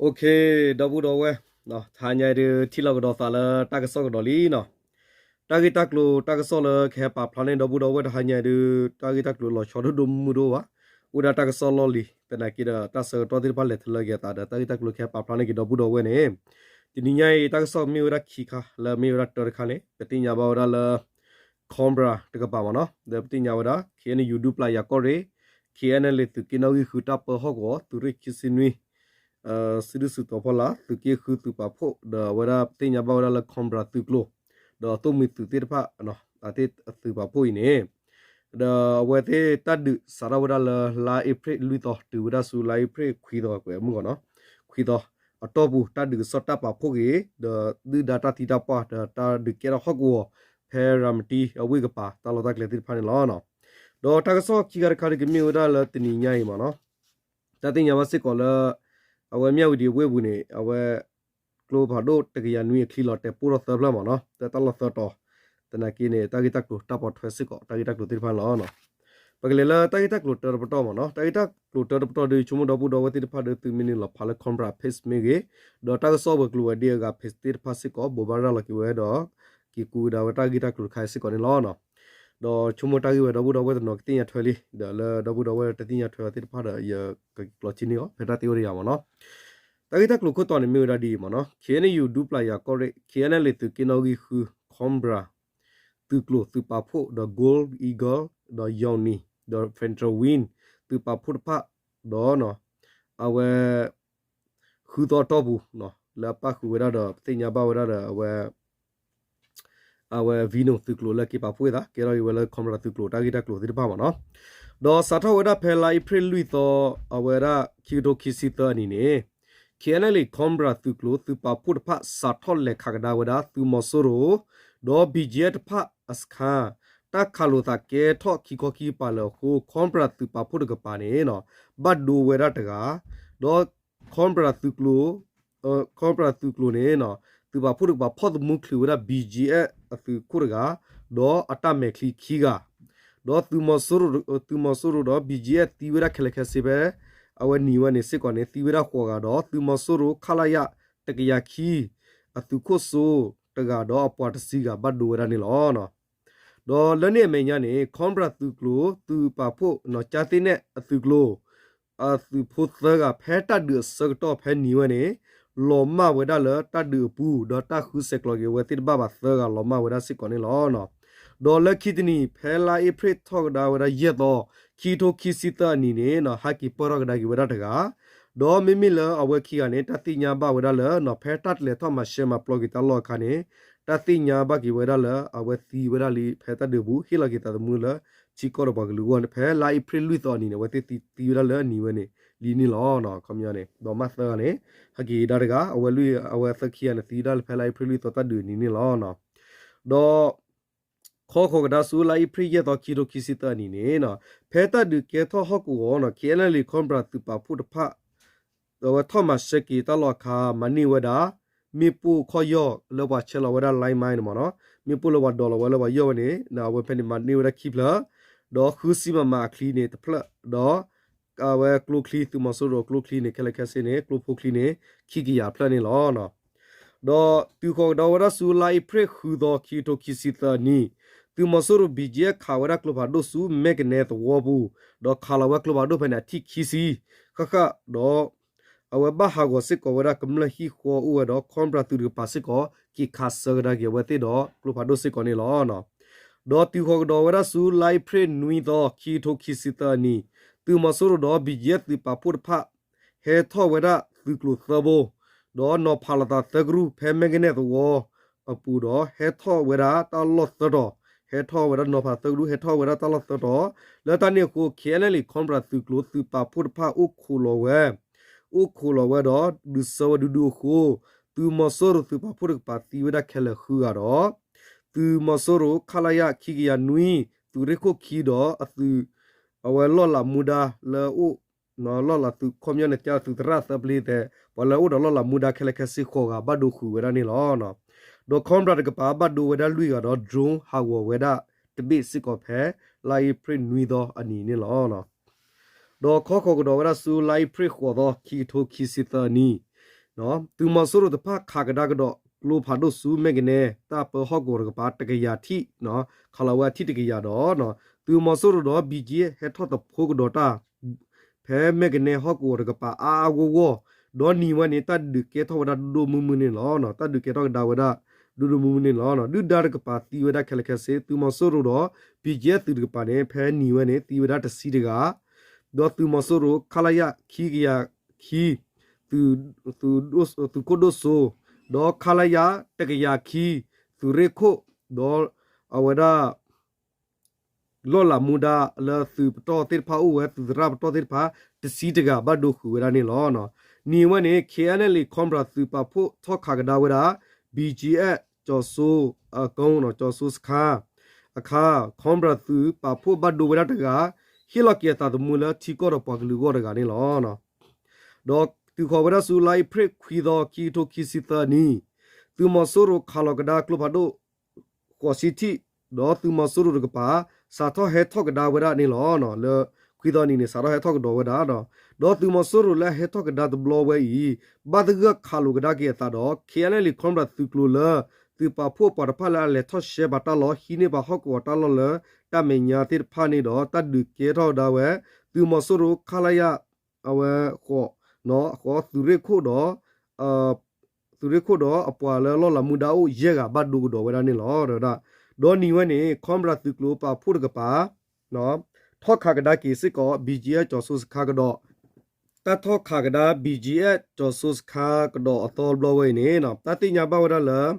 Okay, ဒီပုၢ်ဒီဝဲၢ်, တဟါညါအံၤဒုး ထံၣ်လိာ်ကဒီးသးလၢတၢ်ကစီၣ်ကဒီးလံနီၤ. တၢ်ဂ့ၢ်တၢ်ကျိၤတၢ်ကစီၣ်လၢကဟဲပာ်ဖျါန့ၢ်ဒီပုၢ်ဒီဝဲၢ်တဟါညါအံၤဒုး တၢ်ဂ့ၢ်တၢ်ကျိၤလီၤဆီဒိၣ်ဒိၣ်မုၢ်ဒိၣ်ဘၣ်, အိၣ်ဒၣ်တၢ်ကစီၣ်လီၢ်လံၤ သနာ်က့ဒီး တၢ်ဆၢကတီၢ်သ့ၣ်တဖၣ်လဲၤထီၣ်လၢက့ၤအသးဒီး တၢ်ဂ့ၢ်တၢ်ကျိၤကဟဲပာ်ဖျါန့ၢ်က့ၤဒီပုၢ်ဒီဝဲၢ်န့ၣ်, တနံၤညါအံၤ တၢ်ကစီၣ်မ့ၢ်ဝဲဒၣ်ခံခါ လၢမ့ၢ်ဝဲဒၣ်တၢတခါန့ၣ် ပသ့ၣ်ညါဘၣ်ဝဲဒၣ်လၢ Cobra တကပၤမ့ၢ်နီၤ, ဒီးပသ့ၣ်ညါဝဲဒၣ် KNU ဒူပျာ်ယၤကီၢ်ရ့ၣ်, KNLA သုးက့နီၣ်ဂံၢ်ဃုတၢ်ပၢဟီၣ်ကဝီၤ သုးရ့ၣ်ခံဆံနွံ စုဒုၣ်စုတီၤဖီလာ် သုးက့ဃုသုးပာ်ဖှိၣ် ဒီးအဝဲဒၣ်ပသ့ၣ်ညါဘၣ်ဝဲဒၣ်လၢ Cobra သုးကျိၤ ဒီးသိၣ်မှံၤသုးသ့ၣ်တဖၣ် အသုးပာ်ဖှိၣ်အံၤန့ၣ်, ဒီးအဝဲသ့ၣ်တၢ်ဒုးစးထီၣ်ဝဲဒၣ်လၢလါအ့ဖြ့ၣ်လွံၢ်သီ တုၤဝဲဒၣ်ဆူလါအ့ဖြ့ၣ်ခွံသီ ကွဲးမုၢ်ဂီၤနီၤ, ခွံသီ အတီၢ်ပူၤ တၢ်ဒုးကစီၣ်တၢ်ပာ်ဖှိၣ်က့ၤ ဒီးဒုၣ်ဒါတၢ်သံတၢ်ပှၢ် ဒီးတၢ်ဒုးကဲထီၣ်ဟီၣ်ကဝီၤ ဖဲရၤမတံအဝ့ၢ်ကပၤ တၢ်လီၢ်တၢ်ကျဲသ့ၣ်တဖၣ်န့ၣ်လီၤ. ဒီးတၢ်ကစီၣ်ခံခါတခါဒုးကမ့ၢ်ဝဲဒၣ်လၢတနံၤညါအံၤမ့ၢ်နီၤ, တၢ်သ့ၣ်ညါဘၣ်စ့ၢ်ကီးလၢ အဝဲမၠၣ်ဝတံၤအဝ့ၢ်ပူၤန့ၣ် အဝဲ ကျိဖးဒိၣ်တကယၤနွံအချံလီၤတဲာ်ပိၢ်ထီၣ်သၢဖျၢၣ်မ့ၢ်နီၤ, တၢ်လီၢ်သၢတီၤ, သနာ်က့န့ၣ် တၢ်ဂ့ၢ်တၢ်ကျိၤတၢ်ပိာ်ထွဲစ့ၢ်ကီး တၢ်ဂ့ၢ်တၢ်ကျိၤသ့ၣ်တဖၣ်န့ၣ်လီၤ. ပကလဲၤလၢတၢ်ဂ့ၢ်တၢ်ကျိၤတၢတပတီၢ်မ့ၢ်နီၤ, တၢ်ဂ့ၢ်တၢ်ကျိၤတၢတပတီၢ်ဒုး ဆိကမိၣ်ဒီပုၢ်ဒီဝဲၢ်သ့ၣ်တဖၣ်ဒီး သုမ့ၢ်နုာ်လီၤဖးလၢ Cobra page မ့ၢ်ဂ့ၤ, ဒီးတၢ်ကစီၣ်ဝဲၤကျိၤဝဲၤဒ့အဂၤ page သ့ၣ်တဖၣ်စ့ၢ်ကီး ဘိးဘၣ်ရၤလီၤက့ၤဝဲဒီး က့ၤကူဝဲဒၣ်ဝဲတၢ်ဂ့ၢ်တၢ်ကျိၤတခါစ့ၢ်ကီးန့ၣ်လီၤ. ဒီးဆိကမိၣ်တၢ်ဂ့ၢ်ဝဲဒီပုၢ်ဒီဝဲၢ်တနီၤကသ့ၣ်ညါထွဲလံ, ဒီးလၢဒီပုၢ်ဒီဝဲၢ်တသ့ၣ်ညါထွဲအီၤသ့ၣ်တဖၣ်ဒီး ယကကျိးထံန့ၢ်အီၤ ဖဲတၢ်သ့အိၣ်တယၤမ့ၢ်နီၤ. တၢ်ဂ့ၢ်တၢ်ကျိၤခိၣ်တီန့ၣ်မ့ၢ်ဝဲဒၣ်ဒ်အံၤမ့ၢ်နီၤ, KNU ဒူပျာ်ယၤကီၢ်ရ့ၣ်, KNLA သုးက့နီၣ်ဂံၢ်ဃု, Cobra သုးကျိၤသုးပာ်ဖှိၣ် ဒီး Gold Eagle ဒီး Yawning ဒီး Federal Wing သုးပာ်ဖှိၣ်တဖၣ် ဒီး အဝဲ ဃုသီတီၢ်ပူၤ လၢအပၣ်ဃုာ်ဝဲဒၣ်ဒီး ပသ့ၣ်ညါဘၣ်ဝဲဒၣ်ဒီး အဝဲ အဝဲ Venom သုးကျိၤလၢက့ၤပာ်ဖှိၣ်သး ကဲထီၣ်က့ၤဝဲလၢ Cobra သုးကျိၤတၢ်ဂ့ၢ်တၢ်ကျိၤသ့ၣ်တဖၣ်မ့ၢ်နီၤ. ဒီးစးထီၣ်ဝဲဒၣ်ဖဲလါအ့ဖြ့ၣ်လွံၢ်သီ အဝဲဒၣ်ခံကထိခံဆံသၢအနံၤန့ၣ် KNLA Cobra သုးကျိၤသုးပာ်ဖှိၣ်တဖၣ် စးထီၣ်လဲၤခးကဒါဝဲဒၣ်သုးမီၤစိရိၤ ဒီး ဘီၣ်ကၠံအ့ တဖၣ်အစခါ တၢ်ခးလိာ်သးကဲထီၣ်ခံခီခံကပၤလၢအဃိ Cobra သုးပာ်ဖှိၣ်တကပၤန့ၣ် ဘၣ်ဒိဝဲဒၣ်တဂၤ, ဒီး Cobra သုးကျိၤ Cobra သုးကျိၤန့ၣ် သုးပာ်ဖှိၣ်တကပၤ ဖီၣ်သမူချုးဝဲဒၣ် ဘီၣ်ကၠံအ့ အသုးခိၣ်တဂၤ, ဒီးအတၢ်မဲာ်ချံခံဂၤ, ဒီးသုးမီၤစိရိၤဒီး ဘီၣ်ကၠံအ့ သံဝဲဒၣ်ခဲလၢာ်ခဲဆ့ဖဲ အဝဲနံၤဝဲန့ၣ်စ့ၢ်ကီးန့ၣ် သံဝဲဒၣ်ဃိးဂၤဒီး သုးမီၤစိရိၤ ခလရ တကယၤခံ အသုးခိၣ်စိတဂၤဒီးအပှၤတဆံဂၤဘၣ်ဒိဝဲဒၣ်န့ၣ်လီၤ. ဒီးလၢန့ၣ်အမဲာ်ညါန့ၣ် Cobra သုးကျိၤ သုးပာ်ဖှိၣ် ကၠါသ့ၣ်နဲၣ်အသုးကျိၤ အသုးဖိသၢဂၤ ဖဲတၢ်ဒုးအဆၢကတီၢ်ဖဲနံၤဝဲန့ၣ် လီၤမၢ်ဝဲဒၣ်လၢတၢ်ဒုးအပူၤ ဒီးတၢ်ဃုဆဲးကျိးက့ၤဝဲသ့ၣ်တဖၣ်ဘၣ်သၢဂၤလီၤမၢ်ဝဲဒၣ်စ့ၢ်ကီးန့ၣ်လီၤ. ဒီးလၢခံတနံၤ ဖဲလါအ့ဖြ့ၣ်ထီၣ်ကဒါဝဲဒၣ်ယဲၢ်သီ ခံကထိခံဆံသၢအနံၤန့ၣ် ဟဲက့ၤပၢၢ်ထီၣ်ကဒါက့ၤဝဲဒၣ်တဂၤ, ဒီးမ့မ့ၢ်လၢအဝဲခံဂၤန့ၣ် တၢ်သ့ၣ်ညါဘၣ်ဝဲဒၣ်လၢ ဖဲတၢ်လဲၤထီၣ်မၤရှဲမၤပျီက့ၤတၢ်လီၢ်အခါန့ၣ် တၢ်သ့ၣ်ညါဘၣ်က့ၤဝဲဒၣ်လၢ အဝဲသံဝဲဒၣ်လံ ဖဲတၢ်ဒုးအပူၤ ဟ့ၣ်လီၤက့ၤသးသမူလၢ ထံကီၢ်ဒီးပှၤကလုာ်အဂီၢ်န့ၣ် ဖဲလါအ့ဖြ့ၣ်လွံၢ်သီအနံၤန့ၣ် အဝဲသ့ၣ်သံဝဲဒၣ်လၢအနံၤဝဲန့ၣ် လံန့ၣ်လီၤ. ခီပညီန့ၣ် ဒီးမၢ်သၢဂၤန့ၣ် ဟဲက့ၤကဒါတဂၤ အဝဲလွံၢ် အဝဲသၢခံဂၤန့ၣ် သံဝဲဒၣ်လၢဖဲလါအ့ဖြ့ၣ်လွံၢ်သီတၢ်ဒုးအနံၤန့ၣ်လီၤ. ဒီး ခီဃီၤကဒါဆူလါအ့ဖြ့ၣ်ယဲၢ်သီ ခံကထိခံဆံသၢအနံၤန့ၣ် ဖဲတၢ်ဒုးကဲထီၣ်ဟီၣ်ကဝီၤ KNLA Cobra သုးပာ်ဖှိၣ်တဖၣ် အဝဲထီၣ်မၤရှဲက့ၤတၢ်လီၢ်အခါ မၤန့ၢ်ဝဲဒၣ် မ့ၣ်ပိၢ်ခီၣ်ယီၢ်လၢပှၤဆဲးလီၤဝဲဒၣ် လါမါန့ၣ်မ့ၢ်နီၤ, မ့ၣ်ပိၢ်လၢပှၤဒိးလီၤဝဲလၢပှၤယီၢ်ဝဲန့ၣ် အဝဲဖဲန့ၣ်မၤန့ၢ်ဝဲဒၣ်ခံဖျၢၣ်, ဒီးဃုစံမမအချံန့ၣ်တဖျၢၣ်, ဒီး အဝဲကျိချံ သုးမီၤစိရိၤကျိချံန့ၣ် ခဲလၢာ်ခဲဆ့န့ၣ် ကျိဖိချံန့ၣ် ခံကယၤဖျၢၣ်န့ၣ်လီၤ. ဒီးတုၤဃီၤကဒီးဝဲဒၣ်ဆူလါအ့ဖြ့ၣ်ဃုသီ ခံကထိခံဆံသၢနံၣ်, သုးမီၤစိရိၤ ဘီၣ်ကၠံအ့ ခးဝဲဒၣ်ကျိဖးဒိၣ်ဆူမဲၢ်ကနဲသဝီပူၤ, ဒီးခးလီၤဝဲကျိဖးဒိၣ်ဖဲန့ၣ်အထံၣ်ခံဆံ, ဃၣ်ဃၣ်ဒီး အဝဲဘၣ်ဟးဂီၤစ့ၢ်ကီးဝဲဒၣ်ကမျၢၢ်ဟံၣ်ဃီအိၣ်ဝဲဒီး Cobra သုးတကပၤစ့ၢ်ကီး က့ၤခးဆၢကဒါက့ၤအဝဲသ့ၣ်ဒီးကျိဖးဒိၣ်စ့ၢ်ကီးန့ၣ်လီၤ. ဒီးတုၤဃီၤကဒီးဝဲဒၣ်ဆူလါအ့ဖြ့ၣ်နွံသီ ခံကထိခံဆံသၢနံၣ်, သုးမီၤစိရိၤဒီး ဘီၣ်ကၠံအ့ သုးပာ်ဖှိၣ်တဖၣ် ဟဲထီၣ်ဝဲဒၣ်သုးကျိၤသၢဘိ, ဒီးနီၤဖးလိာ်သးသၢကရူၢ်ဖဲမဲၢ်ကနဲၣ်သဝီအပူၤဒီး ဟဲထီၣ်ဝဲဒၣ်တၢ်လီၢ်သၢတီၤ, ဟဲထီၣ်ဝဲဒၣ်နီၤဖးသၢကရူၢ် ဟဲထီၣ်ဝဲဒၣ်တၢ်လီၢ်သၢတီၤ, လၢတၢ်န့ၣ်အဃိ KNLA Cobra သုးကျိၤသုးပာ်ဖှိၣ်တဖၣ်အိၣ်ခိးလီၤဝဲ အိၣ်ခိးလီၤဝဲဒီး ဒုးဆၢဝဲဒူဒူအဃိ, သုးမီၤစိရိၤသုးပာ်ဖှိၣ်တကပၤသံဝဲဒၣ်ခဲလၢာ်ဃုဂၤဒီး သုးမီၤစိရိၤ ခလရ ခံကယၤနွံ သုးရ့ၣ်ခိၣ်ခံဒီးအသုး အဝဲလီၢ်လၤမူဒါလၢအအိၣ် လီၢ်လၤသုးခီပညီန့ၣ် ကသုးသရၣ်သၢပျ့သဲး ပှၤလၢအအိၣ်ဒီးလီၢ်လၤမူဒါခဲလၢာ်ခဲဆ့ဃိးဂၤဘၣ်ဒိဃုာ်ဝဲဒၣ်န့ၣ်လီၤ. ဒီး Cobra တကပၤဘၣ်ဒိဝဲဒၣ်လွံၢ်ဂၤဒီး drone ဟးဂီၤဝဲဒၣ်တဘ့ၣ်စ့ၢ်ကီးဖဲ လါအ့ဖြ့ၣ်နွံသီအနံၤန့ၣ်လီၤ. ဒီးခီဃီၤကဒီးဝဲဒၣ်ဆူလါအ့ဖြ့ၣ်ဃိးသီ ခံကထိခံဆံသၢနံၣ်, သုးမီၤစိရိၤတဖၣ်ခးကဒါကဒီးကျိဖးဒိၣ်ဆူမဲၢ်ကနဲ တၢ်ပၢဟီၣ်ကဝီၤတကပၤတကယၤထံး, ခးလီၤဝဲအထံးတကယၤဒီး သုးမီၤစိရိၤဒီး ဘံၣ်ကၠံ ဟဲထီၣ်သဖှိကဒီးတၢ် ဖဲမဲၢ်ကနဲဟီၣ်ကဝီၤတကပၤအါအါဂီၢ်ဂီၢ်, ဒီးနံၤဝဲန့ၣ် တၢ်ဒုးကဲထီၣ်ဝဲဒၣ်ဒိၣ်ဒိၣ်မုၢ်မုၢ်န့ၣ်လီၤ. တၢ်ဒုးကဲထီၣ်ကဒါဝဲဒၣ်ဒိၣ်ဒိၣ်မုၢ်မုၢ်န့ၣ်လီၤ. ဒုၣ်ဒါတကပၤသံဝဲဒၣ်ခဲလၢာ်ခဲဆ့, သုးမီၤစိရိၤဒီး ဘံၣ်ကၠံ သုးတကပၤန့ၣ် ဖဲနံၤဝဲန့ၣ် သံဝဲဒၣ်တဆံတဂၤ, ဒီးသုးမီၤစိရိၤ ခလရ ခံကယၤခံ သုးခိၣ်ဒိၣ်စိ, ဒီး ခလရ တကယၤခံ သုးရ့ၣ်ခိၣ်, ဒီးအဝဲဒၣ် လီၢ်လၤမူဒါလၢသုးပတီၢ်သ့ၣ်တဖၣ်အိၣ်ဝဲ သုးသရၣ်ပတီၢ်သ့ၣ်တဖၣ် တဆံတဂၤဘၣ်ဒိဃုာ်ဝဲဒၣ်န့ၣ်လီၤ. နံၤဝဲန့ၣ် KNLA Cobra သုးပာ်ဖှိၣ်ထီၣ်ခးကဒါဝဲဒၣ် ဘံၣ်ကၠံ ကၠီၤစိအကိ ကၠီၤစိစခါ အခါ Cobra သုးပာ်ဖှိၣ်ဘၣ်ဒိဝဲဒၣ်တဂၤ ဟ့ၣ်လီၤက့ၤအသးသမူလၢထံကီၢ်ဒီးပှၤကလုာ်အဂီၢ်တဂၤန့ၣ်လီၤ. ဒီးတုၤဃီၤဝဲဒၣ်ဆူလါအ့ဖြ့ၣ်ခွံသီ ခံကထိခံဆံသၢနံၣ်, သုးမီၤစိရိၤခးလီၤကဒါကျိဖးဒိၣ် ဃိးဆံထံး, ဒီးသုးမီၤစိရိၤတကပၤ စးထီၣ်ဟဲထီၣ်ကဒါဝဲဒၣ်န့ၣ်လီၤ. လၢခွံသီနံၤန့ၣ် စးထီၣ်ဟဲထီၣ်ကဒီးဝဲဒၣ်ဒီး ဒီးသုးမီၤစိရိၤလၢအဟဲထီၣ်ကဒါတဘျီဝဲအံၤ ဘၣ်သဂၢၢ်ခးလိာ်ကဒါက့ၤအသးဒီး KNLA Cobra သုးကျိၤလၢ သုးပာ်ဖှိၣ်ပှၤတဖၣ်လၢအလဲၤထီၣ်ရှဲပာ်တၢ်လီၢ် ဟံးန့ၢ်ပာ်ဟီၣ်ကဝီၤတၢ်လီၢ်လၢတၢ်မဲာ်ညါသ့ၣ်တဖၣ်န့ၣ်ဒီး တၢ်ဒုးကဲထီၣ်ဝဲဒၣ်ဝဲ သုးမီၤစိရိၤ ခလရ အဝဲဃိး, ဃိး သုးရ့ၣ်ခိၣ်ဒီး သုးရ့ၣ်ခိၣ်ဒီးအပှၤလၢလီၢ်လၤမူဒါအိၣ်ယဲၢ်ဂၤဘၣ်ဒိကဒီးဝဲဒၣ်န့ၣ်လီၤ. ဒီးနံၤဝဲန့ၣ် Cobra သုးကျိၤပာ်ဖှိၣ်တကပၤ ထီၣ်ခးကဒါက့ၤစ့ၢ်ကီး ဘံၣ်ကၠံ ကၠီၤစိစခါကဒီး, တၢ်ထီၣ်ခးကဒါ ဘံၣ်ကၠံ ကၠီၤစိစခါကဒီးအသီတဘျီဝဲအံၤန့ၣ် တၢ်သ့ၣ်ညါဘၣ်ဝဲဒၣ်လၢ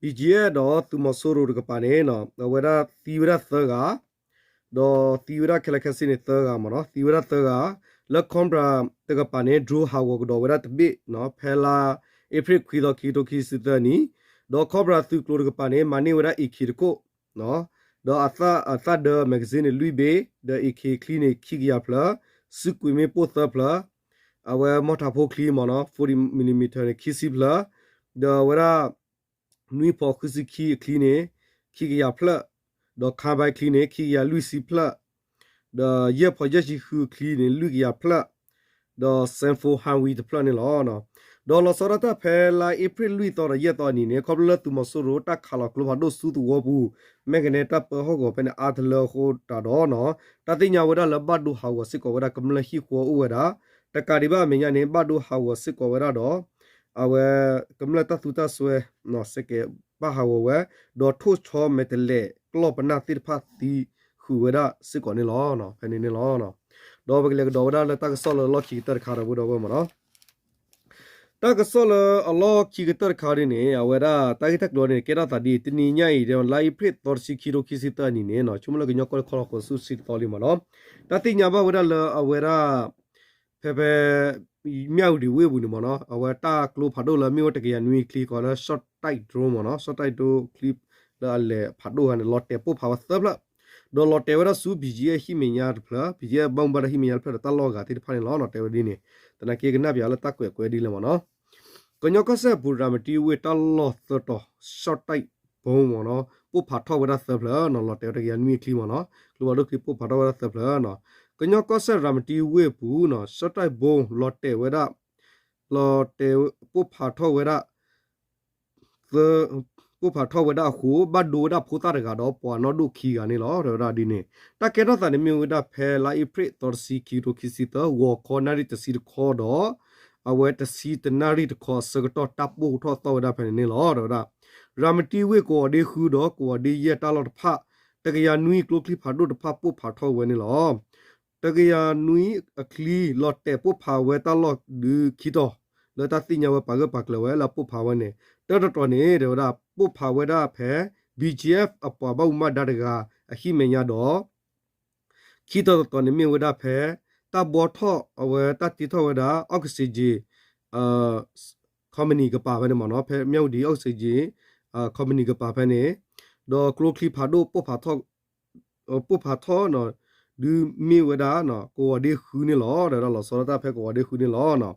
ဘံၣ်ကၠံ ဒီးသုးမီၤစိရိၤတကပၤန့ၣ် အဝဲဒၣ်သံဝဲဒၣ်သၢဂၤ ဒီးသံဝဲဒၣ်ခဲလၢာ်ခဲဆ့န့ၣ်သၢဂၤမ့ၢ်နီၤ, သံဝဲဒၣ်သၢဂၤ လၢ Cobra တကပၤန့ၣ် drone ဟးဂီၤကဒီးဝဲဒၣ်တဘ့ၣ် ဖဲလါအ့ဖြ့ၣ်ခွံသီ ခံကထိခံဆံသၢနံၣ်, ဒီး Cobra သုးကျိၤတကပၤန့ၣ် မၤန့ၢ်ဝဲဒၣ် AK တခိၣ် ဒီးအသၣ်ဒၢ magazine န့ၣ် လွံၢ်ဘ့ၣ်, ဒီး AK ချံန့ၣ် ခံကယၤဖျၢၣ်, စုကွံာ်မ့ၣ်ပိၢ်သၢဖျၢၣ်, အဝဲမီၢ်ထးဖိချံမ့ၢ်နီၤ forty millimeter န့ၣ် ခံဆံဖျၢၣ်, ဒီးအဝဲဒၣ် နွံဖီဃုဆံခံ အချံန့ၣ် ခံကယၤဖျၢၣ်, ဒီး carbine ချံန့ၣ် ခံကယၤလွံၢ်ဆံဖျၢၣ်, ဒီးယဲၢ်ဖီယဲၢ်ဆံဃု အချံန့ၣ် လွံၢ်ကယၤဖျၢၣ်, ဒီး Sempo Humvee တဖျၢၣ်န့ၣ်လီၤ. ဒီးလီၤဆီဒၣ်တၢ်ဖဲလါအ့ဖြ့ၣ်လွံၢ်သီဒီးယဲၢ်သီအနံၤန့ၣ် ခီဖျိလၢသုးမီၤစိရိၤတၢ်ခးလီၤကျိဖးဒိၣ်ဆူသဝီပူၤ မဲၢ်ကနဲတၢ်ပၢဟီၣ်ကဝီၤဖဲန့ၣ် အါတလၢအဃိတးဒီး တၢ်သ့ၣ်ညါဝဲဒၣ်လၢဘၣ်ဒိဟးဂီၤစ့ၢ်ကီးဝဲဒၣ်ကမျၢၢ်ဟံၣ်ဃီအိၣ်ဝဲဒၣ်, တကးဒံးဘၣ်အမဲာ်ညါန့ၣ် ဘၣ်ဒိဟးဂီၤစ့ၢ်ကီးဝဲဒၣ်ဒီး အဝဲကမျၢၢ်တၢ်သူတၢ်စွဲ စဲးကဲးဘၣ်ဟးဂီၤဝဲ, ဒီးထိၣ်ဆီမဲာ်တဲးလဲးကျီၢ်ပနၢ်သ့ၣ်တဖၣ်သံဃုာ်ဝဲဒၣ်စ့ၢ်ကီးန့ၣ်လီၤ. ဖဲန့ၣ်န့ၣ်လီၤ. ဒီးပကလဲၤကဒီးဝဲဒၣ်လၢတၢ်ကစီၣ်လၢလီၢ်ခံကတၢၢ်တခါဒီး ပုၢ်ဒီဝဲၢ်မ့ၢ်နီၤ တၢ်ကစီၣ်လၢအလီၢ်ခံကတၢၢ်တခါဒ်န့ၣ် အဝဲဒၣ်တၢ်ဂ့ၢ်တၢ်ကျိၤန့ၣ် ကဲထီၣ်သးဒ်အံၤ, တနံၤညါအံၤ လါအ့ဖြ့ၣ်သီတဆံ ခံကထိခံဆံသၢနံၣ်န့ၣ် ဆိကမိၣ်လၢကညီကီၢ်တခီလီၤဃိးဆူတဆံတသီလံမ့ၢ်နီၤ, တၢ်သ့ၣ်ညါဘၣ်ဝဲဒၣ်လၢအဝဲဒၣ် ဖဲဖဲ မၠၣ်ဝတံၤဝ့ၢ်ပူၤန့ၣ်မ့ၢ်နီၤ အဝဲတၢ်ကျိဖးဒိၣ်လၢမ့ၢ်ဝဲတကယၤနွံအချံ ကိးလၢ Short Type Drone မ့ၢ်နီၤ, Short Type Drone ချံလၢအလဲၤဖးဒိၣ်ဂၤန့ၣ် လီၤတဲာ်ပိၢ်ဖးဝဲသၢဖျၢၣ်, ဒီးလီၤတဲာ်ဝဲဒၣ်ဆူ ဘံၣ်ကၠံ ဟံၣ်မဲာ်ညါတဖျၢၣ်, ဘံၣ်ကၠံ ဘၣ်မူဘၣ်ဒါဟံၣ်မဲာ်ညါတဖျၢၣ်ဒီးတၢ်လီၢ်အဂၤသ့ၣ်တဖၣ်န့ၣ်လီၤ. တဲဝဲဒ်န့ၣ် သနာ်က့ကနၣ်ပၠးလၢတၢ်ကွဲးကွဲးဒ်လဲၣ်မ့ၢ်နီၤ ကညီကီၢ်စဲၣ်အပူၤ ရၤမတံဝ့ၢ်တၢ်လီၢ်သၢတီၤ Short Type Bomb မ့ၢ်နီၤ ပိၢ်ဖးထီၣ်ဝဲဒၣ်သၢဖျၢၣ်နီၤ, လီၤတဲာ်ဝဲတကယၤနွံအချံမ့ၢ်နီၤ, ကျိဖးဒိၣ်ချံပိၢ်ဖးထီၣ်ဝဲဒၣ်သၢဖျၢၣ်နီၤ, ကညီကီၢ်စဲၣ်ရၤမတံဝ့ၢ်အပူၤနီၤ Short Type Bomb လီၤတဲာ်ဝဲဒၣ် လီၤတဲာ် ပိၢ်ဖးထီၣ်ဝဲဒၣ် သၢ ပိၢ်ဖးထီၣ်ဝဲဒၣ်အဃိ ဘၣ်ဒိဝဲဒၣ်ဖိသၣ်တဂၤဒီးပှၤနီၢ်ဒိၣ်ခံဂၤန့ၣ်လီၤ. တဲဝဲဒၣ်ဒ်န့ၣ် တၢ်ကဲထီၣ်သးန့ၣ်မ့ၢ်ဝဲဒၣ်ဖဲလါအ့ဖြ့ၣ်သီတဆံ ခံကထိခံဆံသၢ ဂီၤခီနၣ်ရံၣ်တဆံတခီဒီး အဝဲတဆံတနၣ်ရံၣ်တခီအဆၢကတီၢ် တၢ်ပိၢ်ထီၣ်သီၣ်ဝဲဒၣ်ဖဲန့ၣ်န့ၣ်လီၤ. တဲဝဲဒၣ် ရၤမတံဝ့ၢ်ကဝီၤဒ့ဃုဒီးကဝီၤဒ့ယဲၢ်တၢ်လီၢ်တဖၣ် တကယၤနွံကျိချံဖးဒိၣ်တဖၣ်ပိၢ်ဖးထီၣ်ဝဲန့ၣ်လီၤ. တကယၤနွံအချံ လီၤတဲာ်ပိၢ်ဖးဝဲတၢ်လီၢ်ဒုးခံတီၤ လၢတၢ်သ့ၣ်ညါဝဲပာ်ဂၢၢ်ပာ်ကျၢၤဝဲလၢအပိၢ်ဖးဝဲန့ၣ် တၢတတီၤန့ၣ် တဲဝဲဒၣ် ပိၢ်ဖးဝဲဒၣ်ဖဲ ဘံၣ်ကၠံ အပှၤဘၣ်မူဘၣ်ဒါတဂၤအဟံၣ်မဲာ်ညါဒီး ခံတီၤတတီၤန့ၣ်မ့ၢ်ဝဲဒၣ်ဖဲ တၢ်ဘှီထီၣ်အဝဲတၢ်တ့ထီၣ်ဝဲဒၣ် oxygen company ကပၤဖဲန့ၣ်မ့ၢ်နီၤ, ဖဲမၠၣ်ဝတံၤ oxygen company ကပၤဖဲန့ၣ်, ဒီးကျိချံဖးဒိၣ်ပိၢ်ဖးထီၣ် ပိၢ်ဖးထီၣ်နီၤ, ဒုးမ့ၢ်ဝဲဒၣ် ကဝီၤဒ့ဃုန့ၣ်လီၤ. ဒီးလီၤဆီဒၣ်တၢ်ဖဲကဝီၤဒ့ဃုန့ၣ်လီၤ.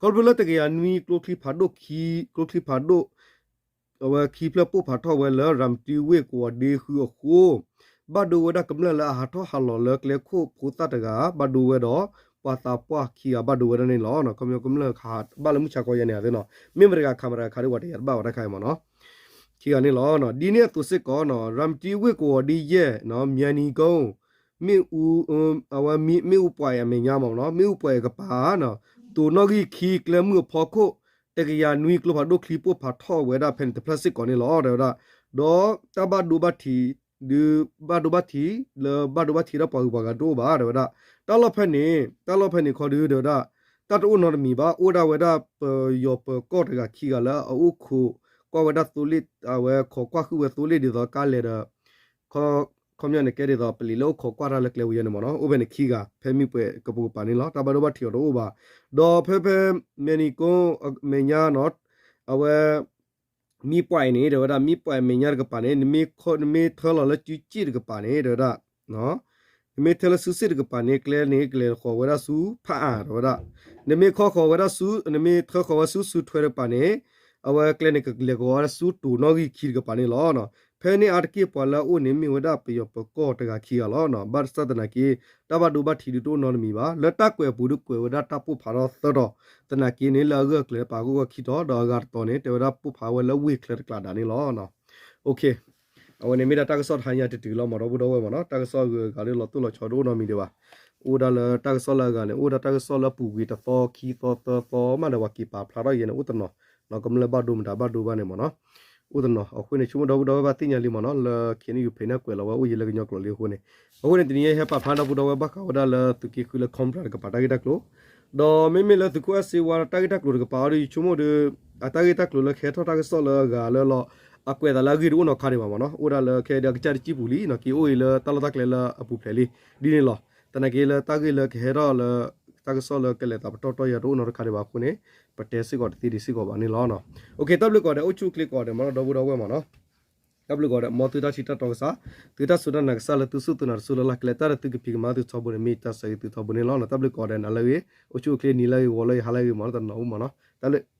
ခီဖျိလၢတကယၤနွံကျိချံဖးဒိၣ်ခံ ကျိချံဖးဒိၣ် အဝဲခံဖျၢၣ်ပိၢ်ဖးထီၣ်ဝဲလၢ ရၤမတံဝ့ၢ်ကဝီၤဒ့ဃုအဃိ, ဘၣ်ဒိဝဲဒၣ်ကမျၢၢ်လၢအဟးထီၣ်ဟးလီၤလၢကျဲခိၣ်ဖိသၣ်တဂၤ ဘၣ်ဒိဝဲဒီး ပှၤသးပှၢ်ခံဂၤဘၣ်ဒိဝဲဒၣ်န့ၣ်လီၤ. ခီပညီကမျၢၢ်ခးဘၣ်လၢမုၢ်ဆါခီယဲန့ၣ်သ့နီၤ, မ့ၢ်မတၤဂၤခးမတၤဂၤခးဒီး ပှၤတယာ်တဘၣ်ဝဲတၢ်ခါအံၤမ့ၢ်နီၤ, ခံဂၤန့ၣ်လီၤ. ဒ်န့ၣ်အသိးစ့ၢ်ကီးနီၤ ရၤမတံဝ့ၢ်ကဝီၤဒ်ယဲၢ် မၠဲနံၤကိ မ့ၣ်အူ အဝဲမ့ၣ်အူပှဲၤအမဲာ်ညါမ့ၢ်နီၤ, မ့ၣ်အူပှဲၤအကပၤနီၤ, တိၤနီၣ်ဂံၢ်ခံကျဲမုၢ်အဖီခိၣ် တကယၤနွံကျိဖးဒိၣ်ချံပိၢ်ဖးထီၣ်ဝဲဒၣ်ဖဲန့ၣ်တဖျၢၣ်စ့ၢ်ကီးန့ၣ်လီၤ တဲဝဲဒၣ်. ဒီးတၢ်ဘၣ်ဒိဘၣ်ထံး ဒုးဘၣ်ဒိဘၣ်ထံး လၢဘၣ်ဒိဘၣ်ထံးဒီးပှၤဂုၤပှၤဂၤတအိၣ်ဘၣ် တဲဝဲဒၣ်. တၢ်လီၢ်ဖဲန့ၣ် တၢ်လီၢ်ဖဲန့ၣ်ခီဒုး တဲဝဲဒၣ် တၢ်တအိၣ်နီတမံၤဘၣ်, အိၣ်ဒၣ်ဝဲဒၣ်ပယီၤပၢၤကီၢ်တဂၤခံဂၤလၢအအိၣ်ခိးကွၢ်ဝဲဒၣ်သိလ့ၣ် အဝဲခိးကွၢ်ဃုာ်ဝဲသိလ့ၣ်ဒ်သိးကါလဲၤဒီး ခီပညီန့ၣ်ကဲဒ်သိးပလံၤလၢအိၣ်ခိးကွၢ်တၢ်လၢကျဲဝဲယဲန့ၣ်မ့ၢ်နီၤ, အိၣ်ဖဲန့ၣ်ခံဂၤ ဖဲမ့ၣ်ပှဲၤကပိာ်ကပၤန့ၣ်လီၤ. တၢ်ဘၣ်ဒိဘၣ်ထံးအီၤတအိၣ်ဘၣ်. ဒီးဖဲဖဲ မဲနံၤကိ အမဲာ်ညါနီၤ အဝဲ မ့ၣ်ပှဲၤအံၤန့ၣ် တဲဝဲဒၣ် မ့ၣ်ပှဲၤအမဲာ်ညါတကပၤန့ၣ် နမ့ၢ်ထၢလီၤလၢစုစ့ၣ်တကပၤန့ၣ် တဲဝဲဒၣ် နမ့ၢ်ထၢလၢစုစ့ၣ်တကပၤန့ၣ် ကျဲန့ၣ် ကလဲၤဃီၤဝဲဒၣ်ဆူဖးအါ တဲဝဲဒၣ်. နမ့ၢ်ခီဃီၤဝဲဒၣ်ဆူ နမ့ၢ်ထၢဃီၤဝဲဆူ ဆူထွဲတကပၤန့ၣ် အဝဲကျဲန့ၣ် ကလဲၤဃီၤဝဲဒၣ်ဆူတိၤနီၣ်ဂံၢ်ခံတကပၤန့ၣ်လီၤ. ဖဲန့ၣ်အါတက့ၢ်ပှၤလၢအအိၣ်န့ၣ် မ့ၢ်ဝဲဒၣ်ပယီၤပၢၤကီၢ်တဂၤခံဂၤလီၤ. ဘၣ်ဆၣ်သနာ်က့ တၢ်ဘၣ်ဒိဘၣ်ထံးဒုးတအိၣ်နီတမံၤဘၣ်. လၢတၢ်ကွဲးအပူၤဒုးကွဲးဝဲဒၣ်တၢ်ပိၢ်ဖးထီၣ်သၢတီၤ, သနာ်က့န့ၣ် လၢအဂၢၢ်အကျၢၤပာ်ဂီၢ်ဂီၢ်ခံတီၤ ဒီးအဂၤတတီၤန့ၣ် တဲဝဲဒၣ်ပိၢ်ဖးဝဲလၢဝ့ၢ်ချၢတကျးဒၣ်န့ၣ်လီၤ. အဝဲန့ၣ်မ့ၢ်ဒၣ်တၢ်ကစီၣ်တဟါညါတတုၤလီၤ မ့ၢ်ဒီပုၢ်ဒီဝဲၢ်မ့ၢ်နီၤ, တၢ်ကစီၣ်အဂုၤအဂၤဒုးလီၤတိၢ်လီၤဆီတအိၣ်နီတမံၤဒံးဘၣ်. အိၣ်ဒၣ်လၢတၢ်ကစီၣ်လၢအဂၤန့ၣ် အိၣ်ဒၣ်တၢ်ကစီၣ်လၢအပူၤကွံာ်တသီခံသီသၢသီမးဒီး ပှၤက့ၤပာ်ဖျါထီၣ်ယဲန့ၣ် အိၣ်တနီၤ, ကမျၢၢ်ဘၣ်ဒိမတၤဘၣ်ဒိဘၣ်န့ၣ်မ့ၢ်နီၤ, အိၣ်တနီၤ. အဃိန့ၣ် ဆိကမိၣ်ဒီပုၢ်ဒီဝဲၢ်ဘၣ်သ့ၣ်ညါလံမ့ၢ်နီၤ, လၢ ခ့နယူၣ် ဖဲန့ၣ်ကွဲးလီၤဝဲအိၣ်ယံၤလၢကညီကျိာ်လံအဃိန့ၣ်, အဃိန့ၣ် တနံၤအံၤဟဲပာ်ဖျါဒီပုၢ်ဒီဝဲၢ်ဘၣ်ဃးဝဲဒၣ်လၢသုးက့ဃုလၢ Cobra တကပၤတၢ်ဂ့ၢ်တၢ်ကျိၤ ဒီးမ့မ့ၢ်လၢသုးခိၣ်အဲၣ်စ့ဝါတၢ်ဂ့ၢ်တၢ်ကျိၤတကပၤအံၤဒီး ယဆိကမိၣ်ဒီး အတၢ်ဂ့ၢ်တၢ်ကျိၤလၢကဟဲထီၣ်တၢ်ကစီၣ်လၢအဂၤလၢလီၤ အကွဲးသးလၢအဂ့ၢ်တအိၣ်နီတခါဒံးဘၣ်မ့ၢ်နီၤ, အိၣ်ဒၣ်လၢခဲဒီးအကစၢ်တစံၣ်ပူၤလံနီၤ, က့ၤအိၣ်အံၤလၢတၢ်လီၢ်တၢ်ကျဲလၢအပူၤဖျဲးလံ ဒ်န့ၣ်လီၤ. သနာ်က့လၢတၢ်ဂ့ၢ်လၢကဟဲထီၣ်လၢ တၢ်ကစီၣ်လၢကလဲၤသးပတီၢ်တီၢ်ယၤတအိၣ်နီတခါဒံးဘၣ်အဃိန့ၣ် ပတဲစ့ၢ်ကီးတသ့ဒံးစ့ၢ်ကီးဘၣ်န့ၣ်လီၤ. တၢ်ဘျုးကိးဂၤဒဲး အိၣ်ဆူၣ်အိၣ်ချ့ကိးဂၤဒဲးမ့ၢ်နီၤ ဒီပုၢ်ဒီဝဲၢ်မ့ၢ်နီၤ တၢ်ဘျုးကိးဂၤဒဲး မ်သုတၢ်ထံၣ်တၢ်တီကစၢ်, သုတၢ်စူၢ်တၢ်နာ်ကစၢ်လၢသုစူၢ်သုနာ်တစူၢ်လၢ်လၢ်ကျဲ တၢ်ဒီးသုကဖံးကမၤသုထီဘိန့ၣ် မ့ၢ်တၢ်ဆၢဂ့ၤသုထီဘိန့ၣ်လီၤ. တၢ်ဘျုးကိးဂၤဒဲး နၤလၢအဂ့ၤ, အိၣ်ဆူၣ်အိၣ်ချ့ နၤလၢအဂ့ၤ ဂီၤလၢအဂ့ၤ ဟါလၢအဂ့ၤမ့ၢ်နီၤ တနီၤအိၣ်မ့ၢ်နီၤ တၢ်ဘျုး